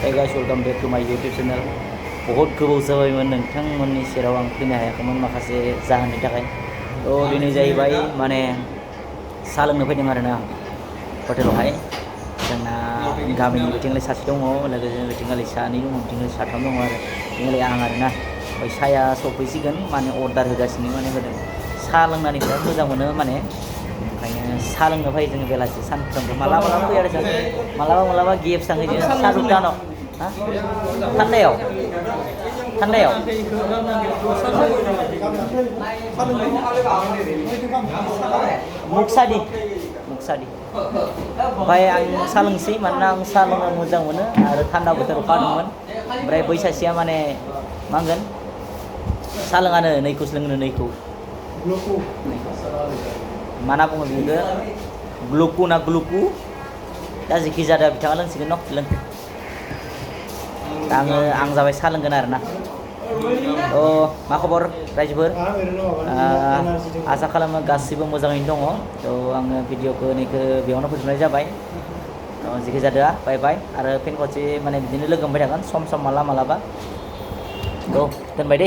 Hey guys, welcome back to my YouTube channel. बहुत गोबाव जाबायमोन नोंथांमोननि सेराव आं फैनो हायाखैमोन माखासे जाहोननि थाखाय। दिनै जाहैबाय माने साहा लोंनो फैदों आरोना हटेलावहाय। जोंना गामिनि बिथिंलाय सासे दङ, लोगोसे बिथिंगालि सानै दङ, बिथिंगालि साथाम दङ आरो बिथिंगालि आं आरोना। ओमफ्राय साया सफैसिगोन माने अर्डार होगासिनो माने होदों। साहा लोंनानै बिराद मोजां मोनो माने। ओंखायनो साहा लोंनो फैयो जोङो बेलासि सानफ्रोमबो मालाबा फैयो आरो जों मालाबा गिफ्ट थाङो जों साहा दुकानाव थान्दायाव मुक्सादि ओमफ्राय आं साहा लोंसै मानोना आं साहा लोंनो मोजां मोनो आरो थान्दा बोथोराव खादोंमोन। ओमफ्राय बै सासेया माने मा होनगोन साहा लोङानो नैखौसो लोंनो नैखौ मा होनना बुङो बेखौ ग्लुकु ना ग्लुकु दा जेखि जादों बिथाङा लोंसिगोन न' लों दा आं जाबाय साहा लोंगोन आरोना। मा खबर रायजोफोर आसा खालामो गासिबो मोजाङैनो दङ। आङो भिडिअखौ बेयावनो फोजोबनाय जाबाय। जेखि जादोआ बाय बाय आरो फिन खनसे माने बिदिनो लोगो मोनबाय थागोन सम मालाबा दोनबाय दे।